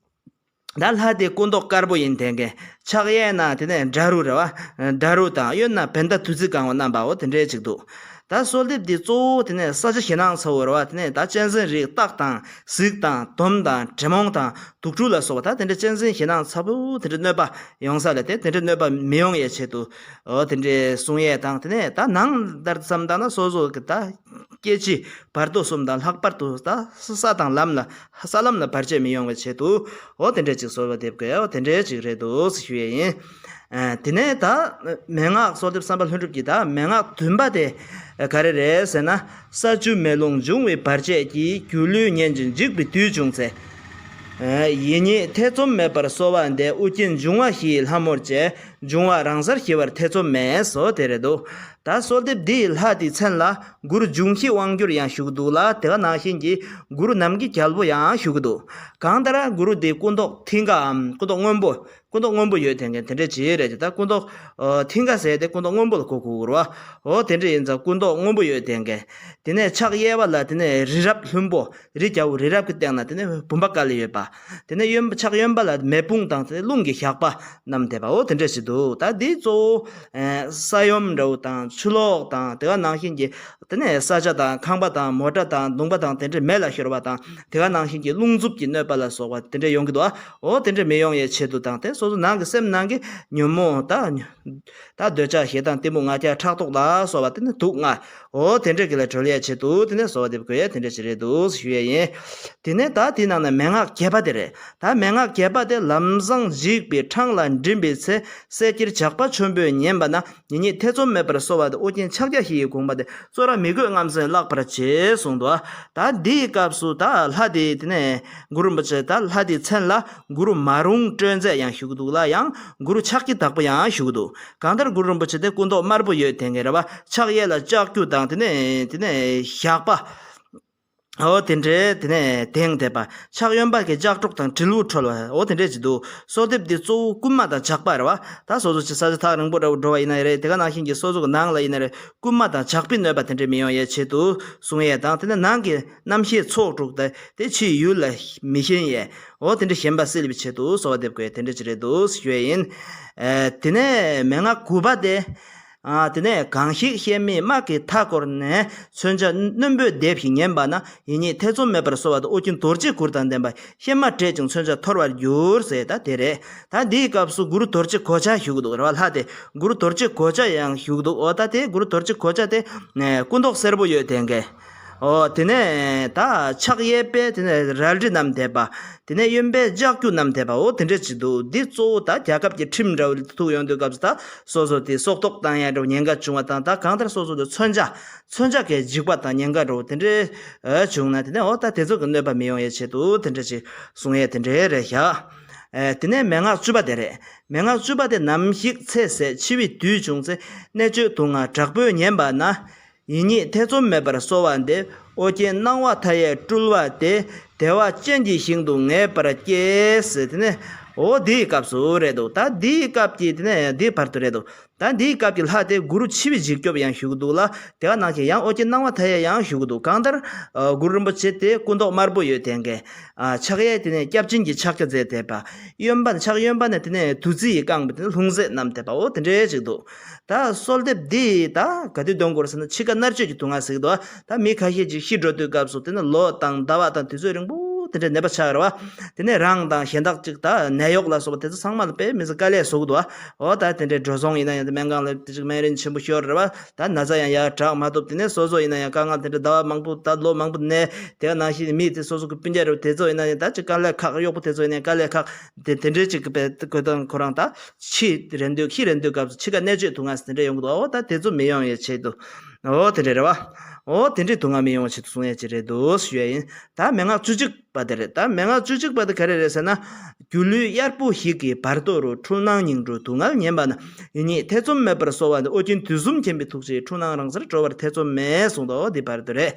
ད་ལྷ་དེ་སྐུ་མདོག་དཀར་པོ་ཡིན་དེ་གས། ཕྱག་གཡས་ན་དེ་ནས་འབྲ་རུ་རེད་བ། འབྲ་རུ་དང་གཡོན་ན་བྷནྡྷ་བདུད་རྩི་གང་བ་བསྣམས་པའོ་དེ་འདྲའི་ཅིག་འདུག་ད་གསོལ་འདེབས་འདི་གཙོ་བོ་དེ་ནས་ས་ཆ་ཞེད་སྣང་ཚ་བོ་རེད་བ། དེ་ནས་ད་གཅན་གཟན་རིགས་སྟག་དང་གཟིག་དང་དོམ་དང་དྲེད་མོང་དང་དུག་སྦྲུལ་ལ་སོགས་པ་ད་དེ་འདྲའི་གཅན་གཟན་ཞེད་སྣང་ཚ་བོ་དེ་འདྲའི་གནོད་པ་ཡོང་ས་ལས་དེ་དེ་འདྲའི་གནོད་པ་མི་ཡོང་ཡའི་ཆེད་དུ་འོ་དེ་འདྲའི་གསུང་ཡས་དང་དེ་ནས་ད་ནང་ལྟར་བསམ་བཏང་ན་སོ་སོ་གི་ད། སྐྱེ་འཆི་བར་དོ་གསུམ་དང་ལྷག་པར་དུ་ད་ས་དང་ལམ་ལ་ས་ལམ་ལ་བར་ཆད་མི་ཡོང་བའི་ཆེད་དུ་འོ་དེ་འདྲས་ཅིག་གསོལ་བ་འདེབས་དགོས་འོ་དེ་འདྲས་ཅིག་རེད་འདུག་ཞུ་ཡས་ཡིན། ཨ། དེ་ནས་ད་མན་ངག་གསོལ་འདེབས་བསམ་པ་ལྷུན་གྲུབ་ཀྱི་ད་མན་ངག་བདུན་པ་དེ་ག་རེ་རེད་ཟེར་ན། ས་ཆུ་མེ་རླུང་འབྱུང་བའི་བར་ཆད་ཀྱིས། སྒྱུ་ལུས་ཉེན་ཅིང་འཇིག་པའི་དུས་བྱུང་ཚེ། ཡིད་གཉིས་ཐེ་ཚོམ་མེད་པར་གསོལ་བ་འདེབས། ཨོ་རྒྱན་འབྱུང་བ་བཞི་ཡི་ལྷ་མོར་བཅས། འབྱུང་བ་རང་སར་ཞི་བར་ཐེ་ཚོམ་མེད། སོ་དེ་རེད་འདུག་ད་གསོལ་འདེབས་འདི་ཡི་ལྷ་དེའི་མཚན་ལ་གུ་རུ་འབྱུང་བཞིའི་དབང་གྱུར་ཡང་ཞུ་གི་འདུག་ལ་དེ་ག་ནང་བཞིན་གྱི་གུ་རུ་ནམ་མཁའི་རྒྱལ་པོ་ཡང་ཞུ་གི་འདུག་གང་ལྟར་གུ་རུ་འདི་སྐུ་མདོག་མཐིང་གའམ་སྐུ་མདོག་སྔོན་པོ་སྐུ་མདོག་སྔོན་པོ་ཡོད་དེ་འདྲ་ཅིག་རེད་དེ། ད་སྐུ་མདོག་མཐིང་ག་ཟེར་དེ་སྐུ་མདོག་སྔོན་པོ་ལ་གོ་དགོས་རེད་བ། འོ་དེ་འདྲ་ཡིན་ཙང་སྐུ་མདོག་སྔོན་པོ་ཡོད་དེ་འདྲ། དེ་ནས་ཕྱག་གཡས་པ་ལ་དེ་ནས་རི་རབ་ལྷུན་པོ། རི་རྒྱལ་པོ་རི་རབ་ཀྱི་སྟེང་ན་དེ་ནས་བུམ་པ་དཀར་ལ་ཡོད་པ། དེ་ནས་གཡོན་ཕྱག་གཡོན་པ་ལ་མེ་དཔུང་དང་དེ་ནས་རླུང་གི་ཞགས་པ་བསྣམས་བསྡད་པའོ་དེ་འདྲ་ཞིག་འདུག་ད་འདི་གཙོ་བོ་ས་ཡོམ་འདྲ་བོ་དང་ཆུ་ལོག་དང་དེ་ག་ནང་བཞིན་གྱི་དེ་ནས་ས་ཆ་དང་ཁང་པ་དང་མོ་ཊ་དང་གདུང་པ་དང་དེ་འདྲ་མེ་ལ་ཤོར་བ་དང་དེ་ག་ནང་བཞིན་གྱི་རླུང་འཚུབ་ཀྱི་གནོད་པ་ལ་སོགས་པ་དེ་འདྲ་ཡོང་གི་འདུག་འོ་དེ་འདྲ་མི་ཡོང་ཡའི་ཆེད་དུ་དང་དེ་སོ་སོ་ནང་གི་སེམས་ནང་གི་ཉོན་མོངས་ད། ད་འདོད་ཆགས་ཞེ་སྡང་གཏི་མུག་ང་རྒྱལ་ཕྲག་དོག་ལ་སོགས་པ་དེ་ནི་དུག་ལྔ། འོ་དེ་འདྲ་གི་ལ་གྲོལ་ཡས་ཆེད་དུ་དེ་ནས་གསོལ་བ་འདེབས་དགོས་ཡས་དེ་འདྲ་ཞིག་རེད་འདུག་ཞུ་ཡས་ཡིན། དེ་ནས་ད་དེའི་ནང་ནས་མན་ངག་བརྒྱད་པ་དེ་རེད། ད་མན་ངག་བརྒྱད་པ་དེ་ལམ་བཟང་འཇིགས་པའི་འཕྲང་ལ་འགྲིམ་པའི་ཚེ། སྲས་སྐྱེས་ཇག་པ་ཆོམ་པོས་ཉེན་པ་ན། ཡིད་གཉིས་ཐེ་ཚོམ་མེད་པར་གསོལ་བ་འདེབས། ཨོ་རྒྱན་ཕྱག་རྒྱ་བཞི་ཡི་དགོངས་པ་དེ། བཙོ་ར་མི་དགོས་རྔམ་སེམས་བརླག་པར་བྱེད་གསུངས་འདུག་ད་འདིའི་སྐབས་སུ་ད་ལྷ་དེ་དེ་ནས་གུ་རུ་རིན་པོ་ཆེ་ད་ལྷ་དེའི་མཚན་ལ་གུ་རུ་མ་རུངས་སྤྲོས་མཛད་ཡང་ཞུ་གི་འདུག་ལ་ཡང་གུ་རུ་ཕྱག་གི་བདག་པོ་ཡང་ཞུ་གི་འདུག་གང་ལྟར་གུ་རུ་རིན་པོ་ཆེ་དེ་སྐུ་མདོག་དམར་པོ་ཡོད་དེ་འདྲ་རེད་བ། ཕྱག་གཡས་ལ་ལྕགས་ཀྱུ་དང་དེ་ནས་དེ་ནས་ཞགས་པ། འོ་དེ་འདྲའི་དེ་ནས་གདེང་དེད་པ། ཕྱག་གཡོན་པ་གི་ལྕགས་སྒྲོག་དང་དྲིལ་བུ་འཁྲོལ་བ་འོ་དེ་འདྲས་ཅིག་འདུག་གསོལ་འདེབས་འདི་གཙོ་བོ་རྐུན་མ་དང་ཇག་པ་རེད་བ། ད་སོ་སོ་ཅིག་ས་ཆ་ཐག་རིང་པོ་འདྲ་བོ་འགྲོ་བ་ཡིན་ན་རེད། དེ་ག་ནང་བཞིན་གྱི་སོ་སོ་གི་ནང་ལ་ཡིན་ན་རེད། རྐུན་མ་དང་ཇག་པའི་གནོད་པ་དེ་འདྲས་མི་ཡོང་ཡའི་ཆེད་དུ་གསུང་ཡས་དང་དེ་ནས་ནང་གི་རྣམ་ཤེས་ཚོགས་དྲུག་དེ་དེ་ཕྱིའི་ཡུལ་ལ་མི་ཞེན་ཡས། འོ་དེ་འདྲ་ཞེན་པ་སེལ་བའི་ཆེད་དུ་གསོལ་བ་འདེབས་དགོས་དེ་འདྲ་ཅིག་རེད་འདུག་ཞུ་ཡས་ཡིན། ཨེ། དེ་ནས་མན་ངག་དགུ་པ་དེ། ཨ། དེ་ནས་གང་ཞིག་གཤེད་མས་དམག་གི་མཐའ་བསྐོར་ནས། མཚོན་ཆ་རྣོན་པོས་འདེབས་ཤིང་ཉེན་པ་ན། ཡིད་གཉིས་ཐེ་ཚོམ་མེད་པར་གསོལ་བ་དེ། ཨོ་རྒྱན་རྡོ་རྗེ་གུར་དང་ལྡན་པ། གཤེད་མ་བྲེད་ཅིང་མཚོན་ཆ་འཐོར་བར་འགྱུར་ཟེར་ད་དེ་རེད། ད་འདིའི་སྐབས་སུ་གུ་རུ་རྡོ་རྗེ་གོ་ཆ་ཞུ་གི་འདུག་རེད་བ། ལྷ་དེ་གུ་རུ་རྡོ་རྗེ་གོ་ཆ་ཡང་ཞུ་གི་འདུག་འོ་ད་དེ་གུ་རུ་རྡོ་རྗེ་གོ་ཆ་དེ་སྐུ་མདོག་སེར་པོ་ཡོད་དེ་འགས། འོ་དེ་ནས་ད་ཕྱག་གཡས་པས་དེ་ནས་རལ་གྲི་བསྣམས་བསྡད་པ། དེ་ནས་གཡོན་པས་ལྕགས་ཀྱུ་བསྣམས་བསྡད་པའོ་དེ་འདྲ་ཅིག་འདུག་འདི་གཙོ་བོ་ད་རྒྱལ་ཁབ་ཀྱི་ཁྲིམས་འདྲ་བོ་ཐུག་ཡོང་དུས་སྐབས་སུ་ད་སོ་སོ་དེ་སྲོག་ཐོག་བཏང་ཡ་འདྲ་བོ་ཉེན་ཁ་བྱུང་བ་དང་། ད་གང་ལྟར་སོ་སོ་དེ་མཚོན་ཆ་མཚོན་ཆ་གི་འཇིགས་པ་དང་ཉེན་ཁ་འདྲ་བོ་དེ་འདྲ་བྱུང་ན་དེ་ནས་འོ་ད་དེ་ཚོ་གི་གནོད་པ་མི་ཡོང་ཡའི་ཆེད་དུ་དེ་འདྲ་ཅིག་གསུང་ཡས་དེ་འདྲ་རེད་བཞག་ཨེ། དེ་ནས་མན་ངག་བཅུ་པ་དེ་རེད། མན་ངག་བཅུ་པ་དེ། ནམ་ཞིག་ཚེ་ཟད་འཆི་བའི་དུས་བྱུང་ཚེ། གནད་གཅོད་དུག་ལྔ་དྲག་པོས་ཉེན་པ་ན། ཡིད་གཉིས་ཐེ་ཚོམ་མེད་པར་གསོལ་བ་འདེབས། ཨོ་རྒྱན་སྣང་བ་མཐའ་ཡས་སྤྲུལ་པ་དེ། བདེ་བ་ཅན་གྱི་ཞིང་དུ་ངེས་པར་སྐྱེས། དེ་ནས་ འོ་དེའི་སྐབས་སུ་རེད་འདུག་ད་དེའི་སྐབས་ཀྱི་དེ་ནས་དེའི་བར་དུ་རེད་འདུག་ད་འདིའི་སྐབས་ཀྱི་ལྷ་དེ་གུ་རུ་འཆི་བའི་འཇིགས་སྐྱོབ་ཡང་ཞུ་གི་འདུག་ལ། དེ་ག་ནང་བཞིན་ཡང་ཨོ་རྒྱན་སྣང་བ་མཐའ་ཡས་ཡང་ཞུ་གི་འདུག་གང་ལྟར་ཨ་གུ་རུ་རིན་པོ་ཆེ་དེ་སྐུ་མདོག་དམར་པོ་ཡོད་དེ་འགས། ཨ་ཕྱག་གཡས་དེ་ནས་སྐྱབས་སྦྱིན་གྱི་ཕྱག་རྒྱ་མཛད་དེ་པ། གཡོན་པ་ནས་ཕྱག་གཡོན་པ་ནས་དེ་ནས་བདུད་རྩི་ཡིས་བཀང་བ་དེ་ནས་ལྷུང་བཟེད་བསྣམས་དེ་པ་འོ་དེ་འདྲའི་ཅིག་འདུག་ད་གསོལ་འདེབས་འདི་ད་ག་དུས་འདོན་དགོས་རེད་ཟེར་ན་འཆི་ཁ་མནར་གཅོད་ཀྱི་སྡུག་བསྔལ་ཟེར་གི་འདུག་ད་མི་ཁ་ཤས་ཅིག་ཤི་འགྲོ་དུས་སྐབས་སུ་དེ་ནས་ལོ་དང་ཟླ་བ་དང་དུས་ཚོད་རིང་པོ་དེ་འདྲའི་ནད་པ་ཆགས་རེད་བ། དེ་ནས་རང་དང་གཞན་དག་ཅིག་ད་ནད་གཡོག་ལ་སོགས་པ་དེ་ཚོ་ཚང་མ་ལ་དཔེ་མི་སྲིད་དཀའ་ལས་བཟོ་གི་འདུག་བ། འོ་ད་དེ་འདྲའི་འགྲོ་སོང་ཡིན་ན་ཡང་དེ་སྨན་ཁང་ལ་དེ་ཅིག་སྨན་རིན་ཆེན་པོ་ཤོར་རེད་བ། ད་ན་ཚ་ཡང་ཡར་དྲག་མ་ཐུབ། དེ་ནས་སོ་སོ་ཡིན་ན་ཡང་དཀའ་ངལ་དེ་འདྲ་ཟླ་བ་མང་པོ་ད་ལོ་མང་པོ་ནས་དེ་ག་ནང་བཞིན་མི་དེ་སོ་སོ་གི་སྤུན་ཀྱག་རེད་བ། དེ་ཚོ་ཡིན་ན་ཡང་ད་ཅིག་དཀའ་ལས་ཁག་གཡོག་པོ་དེ་ཚོ་ཡིན་ན་ཡང་དཀའ་ལས་ཁག་དེ་དེ་འདྲའི་ཅིག་གི་དཔེ་དགོས་དང་ཁོ་རང་ད་ཤི་རན་དུས་ཤི་རན་དུས་སྐབས་སུ་འཆི་ཁ་མནར་གཅོད་སྡུག་བསྔལ་དེ་འདྲ་ཡོང་གི་འདུག་འོ་ད་དེ་ཚོ་མི་ཡོང་ཡའི་ཆེད་དུ། འོ་དེ་འདྲ་རེད་བ། འོ་དེ་འདྲའི་སྡུག་བསྔལ་མི་ཡོང་བའི་ཆེད་དུ་གསུང་ཡས་ཅིག་རེད་འདུག་ཞུ་ཡས་ཡིན། ད་མན་ངག་བཅུ་གཅིག་པ་དེ་རེད། ད་མན་ངག་བཅུ་གཅིག་པ་དེ་ག་རེ་རེད་ཟེར་ན། སྒྱུ་ལུས་གཡར་པོ་ཞིག་གི་བར་དོ་རུ། འཁྲུལ་སྣང་ཉིང་འཁྲུལ་སྡུག་བསྔལ་ཉེན་པ་ན། ཡིད་གཉིས་ཐེ་ཚོམ་མེད་པར་གསོལ་བ་འདེབས། ཨོ་རྒྱན་དུས་གསུམ་མཁྱེན་པའི་ཐུགས་རྗེས། འཁྲུལ་སྣང་རང་སར་གྲོལ་བར་ཐེ་ཚོམ་མེད། གསུངས་འདུག་འོ་དེ་བར་དོ་རེད།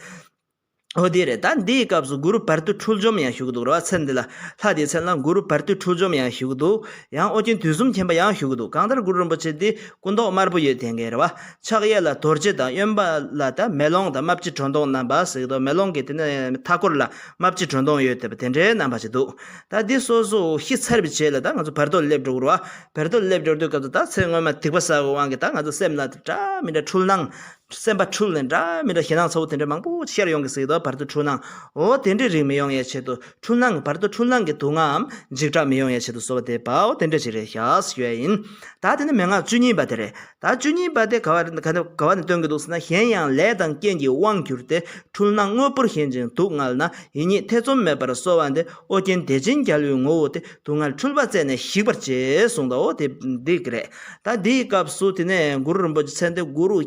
འོ་དེ་རེད། ད་འདིའི་སྐབས་སུ་གུ་རུ་བར་དོ་འཁྲུལ་འཇོམས་ཡང་ཞུ་གི་འདུག་རེད་བ། མཚན་འདི་ལ་ལྷ་དེའི་མཚན་ལ་གུ་རུ་བར་དོ་འཁྲུལ་འཇོམས་ཡང་ཞུ་གི་འདུག་ཡང་ཨོ་རྒྱན་དུས་གསུམ་མཁྱེན་པ་ཡང་ཞུ་གི་འདུག་གང་ལྟར་གུ་རུ་རིན་པོ་ཆེ་འདི་སྐུ་མདོག་དམར་པོ་ཡོད་དེ་འགས་རེད་བ། ཕྱག་གཡས་ལ་རྡོ་རྗེ་དང་གཡོན་པ་ལ་ད་མེ་ལོང་དང་རྨ་བྱའི་སྒྲོ་མདོངས་བསྣམས་པ་ཟེར་གི་འདུག་མེ་ལོང་གི་དེ་ནས་མཐའ་སྐོར་ལ་རྨ་བྱའི་སྒྲོ་མདོངས་ཡོད་དེ་བ་དེ་འདྲའི་རྣམ་པ་ཞིག་འདུག་ད་འདི་སོ་སོ་ཤི་ཚར་བའི་རྗེས་ལ་ད་ང་ཚོ་བར་དོར་སླེབས་འགྲོ་གི་རེད་བ། བར་དོར་སླེབས་འགྲོ་དུས་སྐབས་སུ་ད་ཚེ་སྔོན་མ་སྡིག་པ་བསགས་པའི་དབང་གིས་ད་ང་ཚོ་སེམས་ལ་འདྲ་མི་འདྲ་འཁྲུལ་སྣང་། སེམས་པ་འཁྲུལ་ནས་འདྲ་མི་འདྲ་ཞེད་སྣང་ཚ་བོ་དེ་འདྲ་མང་པོ་ཤར་ཡོང་གི་ཟེར་གི་འདུག་བར་དོ་འཁྲུལ་སྣང་། འོ་དེ་འདྲའི་རིགས་མི་ཡོང་ཡའི་ཆེད་དུ། འཁྲུལ་སྣང་གི་བར་དོ་འཁྲུལ་སྣང་གི་སྡུག་བསྔལའམ་འཇིགས་སྐྲག་མི་ཡོང་ཡའི་ཆེད་དུ་གསོལ་བ་འདེབས་པའོ། དེ་འདྲ་ཞིག་རེད་ཤག་ཞུ་ཡ་ཡིན། ད་དེ་ནི་མན་ངག་བཅུ་གཉིས་པ་དེ་རེད། ད་བཅུ་གཉིས་པ་དེ་ག་བ་ག་ནས་ག་བ་ནས་སྟོན་གྱི་འདུག་ཟེར་ན། གཞན་ཡང་ལས་དང་རྐྱེན་གྱི་དབང་གྱུར་ཏེ། འཁྲུལ་སྣང་དངོས་པོར་ཞེན་ཅིང་སྡུག་བསྔལ་ན། ཡིད་གཉིས་ཐེ་ཚོམ་མེད་པར་གསོལ་བ་འདེབས། ཨོ་རྒྱན་བདེ་ཆེན་རྒྱལ་བའི་ངོ་བོ་སྟེ། སྡུག་བསྔལ་འཁྲུལ་པ་རྩད་ནས་ཞིག་པར་བྱེད། གསུངས་དོ། དེ་འདི་གི་རེད། ད་འདིའི་སྐབས་སུ་དེ་ནས་གུ་རུ་རིན་པོ་ཆེ་མཚན་དེ་གུ་རུ་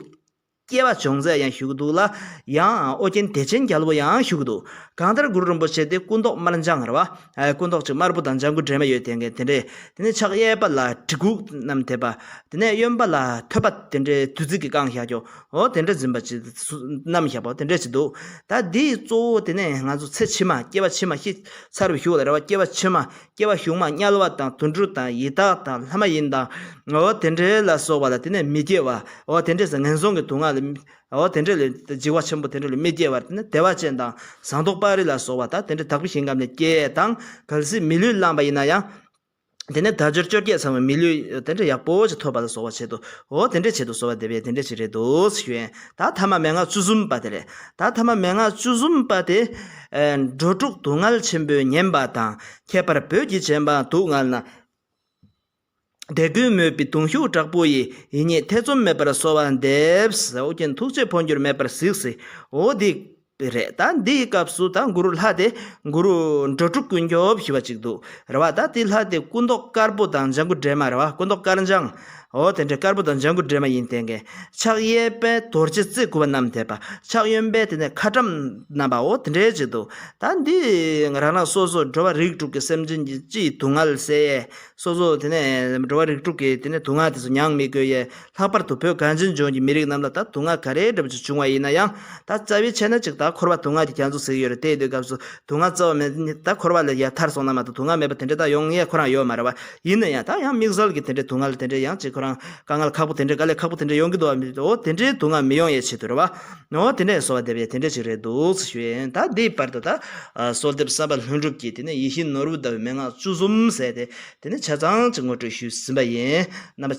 སྐྱེ་བ་སྦྱོང་རྩལ་ཡང་ཞུ་གི་འདུག་ལ། ཡང་ཨོ་རྒྱན་བདེ་ཆེན་རྒྱལ་པོ་ཡང་ཞུ་གི་འདུག་གང་ལྟར་གུ་རུ་རིན་པོ་ཆེ་དེ་སྐུ་མདོག་དམར་ལྗང་རེད་བ། ཨ་སྐུ་མདོག་ཅིག་དམར་པོ་དང་ལྗང་གུ་འདྲེས་མ་ཡོད་དེ་འགས་དེ་འདྲས། དེ་ནས་ཕྱག་གཡས་པ་ལ་གྲི་གུག་བསྣམས་དེ་པ། དེ་ནས་གཡོན་པ་ལ་ཐོད་པ་དེ་འདྲའི་བདུད་རྩི་གིས་བཀང་བཞག་ཀྱོ། འོ་དེ་འདྲ་འཛིན་པ་ཅིག་བསྣམས་བཞག་པ་དེ་འདྲ་ཅིག་འདུག་ད་འདིའི་གཙོ་བོ་དེ་ནས་ང་ཚོ་ཚེ་ཕྱི་མ་སྐྱེ་བ་ཕྱི་མ་ཤི་ཚར་བའི་གཞུག་ལ་རེད་བ། སྐྱེ་བ་ཕྱི་མ་སྐྱེ་བ་གཞུག་མ་དམྱལ་བ་དང་དུད་འགྲོ་དང་ཡི་དྭགས་དང་ལྷ་མ་ཡིན་དང་། འོ་དེ་འདྲའི་ལ་སོགས་པ་ལ་དེ་ནས་མི་སྐྱེ་བ། འོ་དེ་འདྲས་ངན་སོང་གི་སྡུག་བསྔལ་ལ། འོ་དེ་འདྲས་ལ་འཇིགས་པ་ཆེན་པོ་དེ་འདྲས་ལ་མི་སྐྱེ་བར་དེ་ནས་བདེ་བ་ཅན་དང་ཟངས་མདོག་དཔལ་རི་ལ་སོགས་པ་དང་དེ་འདྲས་དག་པའི་ཞིང་ཁམས་ནས་སྐྱེ་དང་། གལ་སྲིད་མི་ལུས་བླངས་པ་ཡིན་ན་ཡང་། དེ་ནས་དལ་འབྱོར་བཅོ་བརྒྱད་ཚང་བའི་མི་ལུས་དེ་འདྲས་ཡག་པོ་ཅིག་ཐོབ་པ་ལ་སོགས་པ་ཆེད་དུ། འོ་དེ་འདྲས་ཆེད་དུ་གསོལ་བ་འདེབས་ཡས་དེ་འདྲས་ཅིག་རེད་འདུག་ཞུ་ཡས། ད་ཐ་མ་མན་ངག་བཅུ་གསུམ་པ་དེ་རེད། ད་ཐ་མ་མན་ངག་བཅུ་གསུམ་པ་དེ། ཨེ་འགྲོ་དྲུག་སྡུག་བསྔལ་ཆེན་པོས་ཉེན་པ་དང་། ཁྱད་པར་བོད་ཀྱི་བྱེ་མ་སྡུག་བསྔལ་ན། དད་གུས་མོས་པའི་གདུང་ཤུགས་དྲག་པོ་ཡིས། ཡིད་གཉིས་ཐེ་ཚོམ་མེད་པར་གསོལ་བ་འདེབས། ཨོ་རྒྱན་ཐུགས་རྗེས་འཕོ་འགྱུར་མེད་པར་གཟིགས་ཟེར། འོ་འདི་རེད། ད་འདིའི་སྐབས་སུ་ད་གུ་རུ་ལྷ་དེ་གུ་རུ་འགྲོ་དྲུག་ཀུན་སྐྱོབ་ཞེས་པ་ཅིག་འདུག་རེད་བ། ད་དེ་ལྷ་དེ་སྐུ་མདོག་དཀར་པོ་དང་ལྗང་གུ་འདྲེས་མ་རེད་བ། སྐུ་མདོག་དཀར་ལྗང་། འོ་དེ་འདྲའི་དཀར་པོ་དང་ལྗང་གུ་འདྲེས་མ་ཡིན་ཏེ་འགས། ཕྱག་གཡས་པས་རྡོ་རྗེ་རྩེ་དགུ་པ་བསྣམས་ཏེ་པ། ཕྱག་གཡོན་པས་དེ་ནས་ཁ་ཊྭཱཾ་བསྣམས་པ། འོ་དེ་འདྲའི་ཅིག་འདུག་ད་འདི་རང་རང་སོ་སོ་འགྲོ་བ་རིགས་དྲུག་གི་སེམས་ཅན་གྱི་སྤྱིའི་སྡུག་བསྔལ་སེལ་ཡས། སོ་སོ་དེ་ནས་འགྲོ་བ་རིགས་དྲུག་གི་དེ་ནས་སྡུག་བསྔལ་དེ་ཚོ་མྱང་མི་དགོས་ཡས། ལྷག་པར་དུ་བོད་གངས་ཅན་ལྗོངས་ཀྱི་མི་རིགས་རྣམས་ལ་ད་སྡུག་བསྔལ་ག་རེ་འདྲ་པོ་ཅིག་བྱུང་བ་ཡིན་ན་ཡང་། ད་རྩ་བའི་ཆ་ནས་ཅིག་ད་འཁོར་བ་སྡུག་བསྔལ་གྱི་རྒྱ་མཚོ་ཟེར་གྱི་ཡོད་རེད། དེ་ཡིན་དུས་སྐབས་སུ་སྡུག་བསྔལ་རྩ་བ་མེད། ད་འཁོར་བ་ལས་ཡར་ཐར་སོང་ན་མ་གཏོགས་སྡུག་བསྔལ་མེད་པ་དེ་འདྲ་ད་ཡོང་ཡས་ཁོ་རང་ཡོད་མ་རེད་བ། ཡིན་ན་ཡང་ད་ཡང་དམིགས་བསལ་གྱི་དེ་འདྲའི་སྡུག་བསྔལ་དེ་འདྲ་ཡང་ཅིག་ཁོ་རང་དཀའ་ངལ་ཁག་པོ་དེ་འདྲ་དཀའ་ལས་ཁག་པོ་དེ་འདྲ་ཡོང་གི་འདུག་བ། འོ་དེ་འདྲའི་སྡུག་བསྔལ་མི་ཡོང་ཡས་ཆེད་དུ་རེད་བ། འོ་དེ་འདྲའི་གསོལ་བ་འདེབས་ཡས་དེ་འདྲ་ཅིག་རེད་འདུག་ཞུ་ཡས། ད་འདིའི་བར་དུ་ད་གསོལ་འདེབས་བསམ་པ་ལྷུན་གྲུབ་ཀྱི་དེ་ནས་ཡིད་བཞིན་ནོར་བུ་ཟླ་བའི་མན་ངག་བཅུ་གསུམ་ཟེར་ཏེ། དེ་ནས་ཆ་ཚང་ཅིག་ངོ་སྤྲོད་ཞུས་ཟིན་པ་ཡིན། རྣམ་པ་